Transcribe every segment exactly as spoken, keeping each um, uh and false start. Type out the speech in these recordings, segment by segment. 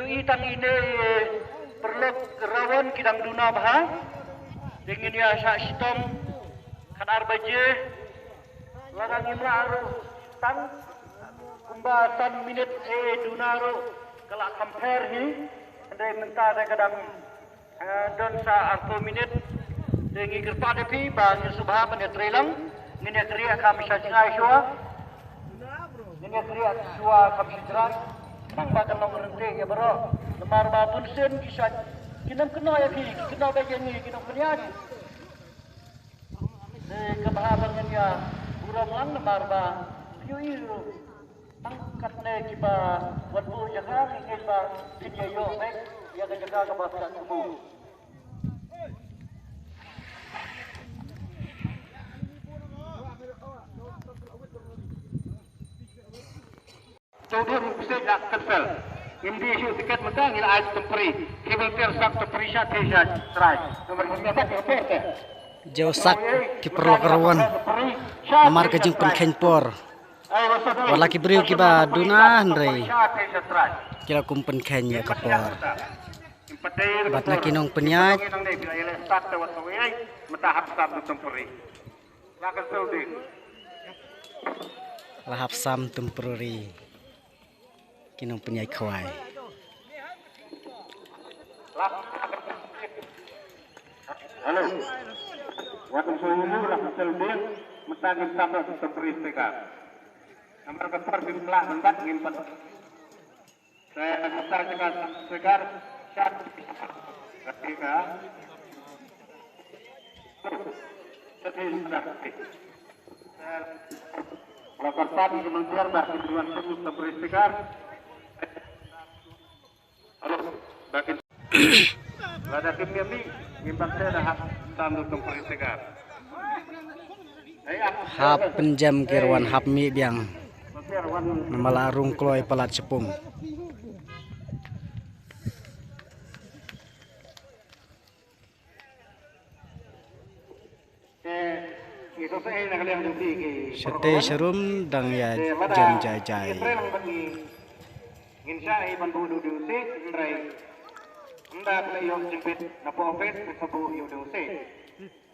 Ïohi tang ine, paralok Rawan ki dang duna bha. Te ngin ïa shah shitom khatar baje. Lada ngim lah ruh tang kumba san minit, eh, duna ruh ka la kham pher hi. Hynrei mynta te ka dang, eh, don sa arphew minit. Te ngi kyrpad ïa phi ba ngin sngewbha ban ïatrei lang. Ngin ïakren kham sha jngai shuwa. Ngin ïakren shuwa kham sha jngai. Nang ba kan long ryntih ïa baroh. Namar ba bun sien ki sha, ki nang kynnoh ïa phi, ki kynnoh ba ïa ngi, ki nang pynïaid. Te kaba bha ba ngin ïa burom lang namar ba phi ïohi ruh. Tang katne kiba wat buh jaka, ki ngeit ba phin ïa ïoh beit ïa ka jaka kaba sdang kaba. Chowdhury Hussain la cancel. Ngim dei shu tiket mynta, ngi la ai temporary. Ki volunteer sap temporary shah te shah try. Nomor hynñiew ba temporary te. Jew sak ki paralok Rawan. Namar ka jingpynkheiñ por. Wat la ki briew kiba duna hynrei ki la kum pynkheiñ ïa ka por. Bad na ki nongpynïaid. Mynta hap sap temporary. La hap sam temporary. Ki nongpynïaid khawai. Hello. Wat ym shu ïohi la cancel ding, mynta ngin sap temporary speaker. Namar ka por ngim lah ban bat ngim bat. Saya minta jaka speaker, shat. Ketika. Jadi sudah. Saya laporkan ke Menteri Bahagian Dewan Sumut Temporary Speaker. Halo, bakin. Lada kim yami, ngimbang saya dah hap tandu temporary speaker. Hap pynjem ki Rawan hap mih biang. Namar la rung kloi palat shapung. Shatei sharum dang ïa jem jai jai. Ngin shah hi ban buh duh sih, hynrei ynda phi la ïoh jingpeit na poh office phin sa buh ïoh duh sih.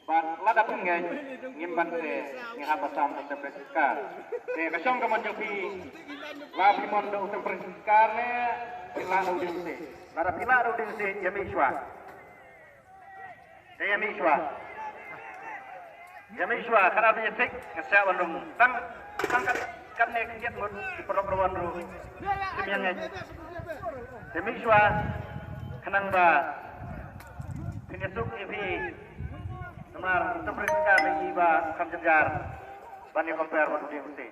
Bad lada phi ngeit ngim ban se ngi hap ban sam temporary speaker. Te ka shong ka mon jong phi, la phi mon duh temporary speaker ne phi lah duh sih. Lada phi lah duh sih ïa mih shuwa. Te ïa mih shuwa. Ïa mih shuwa, kata phi ïa thik, nga sngewbha ban rung. Tang, tang kat, katne khyndiat ngut, ki paralok Rawan ruh. Kim ïa ngeit. Ïa mih shuwa, khnang ba phin ïa suk ïa phi. Namar, temporary speaker phi ba kham jynjar. Ban ïa compare bad u ding u sih.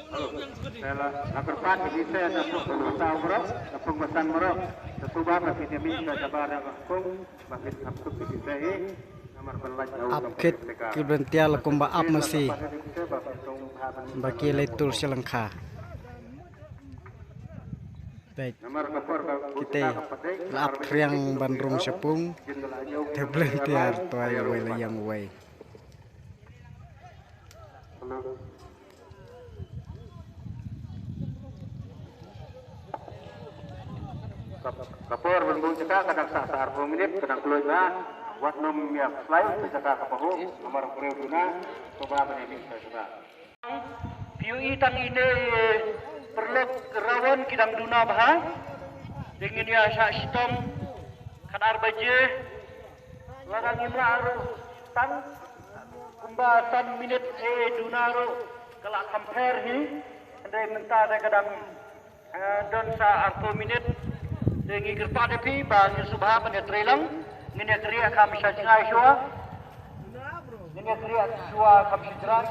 Hello. Te la, la kyrpad ïa ki te na pung ba san baroh, na pung ba san baroh. Te sngewbha ba ki te mih sha jabar ïa ka kung, ba ki ap kut ki te hi. Namar ban lait ïa u. Ap kit ki volunteer la kumba ap masi. Ba ki leit tur sha lyngkha. Peit. Kite la ap phriang ban rung shapung. Te volunteer to ai wei la ïang wei. Ka, ka por ban buh jaka ka dang sah sa arphew minit, ka dang kloi ba. Wat nym ïa slide ka jaka kaba buh, namar briew duna, to ba ban ïa mih ka jaka. Phi ïohi tang ine, paralok Rawan ki dang duna bha. Te ngin ïa shah shitom khatar baje. Lada ngim lah ruh tang kumba san minit, eh, duna ruh ka la kham pher hi. Hynrei mynta te ka dang Eh, don sa arphew minit. Te ngi kyrpad ïa phi ba ngin sngewbha ban ïatrei lang. Ngin ïakren kham sha jngai shuwa. Ngin ïakren shuwa kham sha jngai.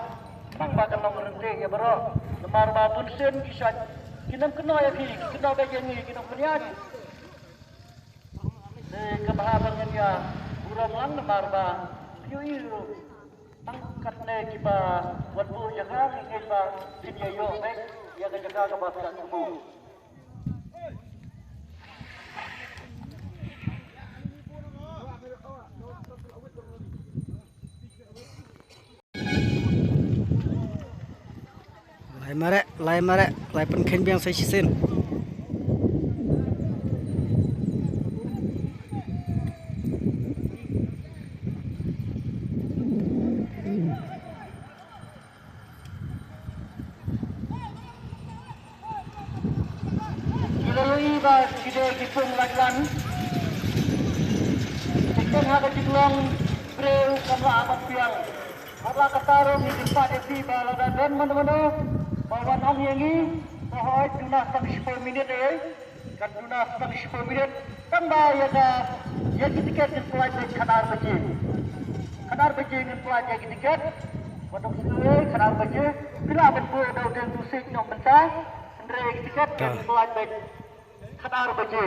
Nang ba kan long ryntih ïa baroh. Namar ba bun sien ki sha, ki nang kynnoh ïa phi, ki kynnoh ba ïa ngi, ki nang pynïaid. Te kaba bha ba ngin ïa burom lang namar ba phi ïohi ruh. Tang katne kiba wat buh jaka, ki ngeit ba phin ïa ïoh beit ïa ka jaka kaba sdang kaba. Lai mareh, lai mareh, lai pynkheiñ biang sa shisien. Ki la ïohi ba ki dei ki pung lait lan. Ki kren ha ka jinglong briew kam lah ban piang. Wat la katta ruh ngi kyrpad ïa phi ba lada don mano mano ba wan ong ïa ngi ba hooid duna tang shiphew minit eh. Kan duna tang shiphew minit. Tang ba ïa ka, ïa ki tiket ngin pynlait beit khatar baje. Khatar baje ngin pynlait ïa ki tiket. Wat ong sngewbha khatar baje. Phi lah ban buh da u dieng tusik noh mynta. Hynrei ïa ki tiket kan pynlait beit khatar baje.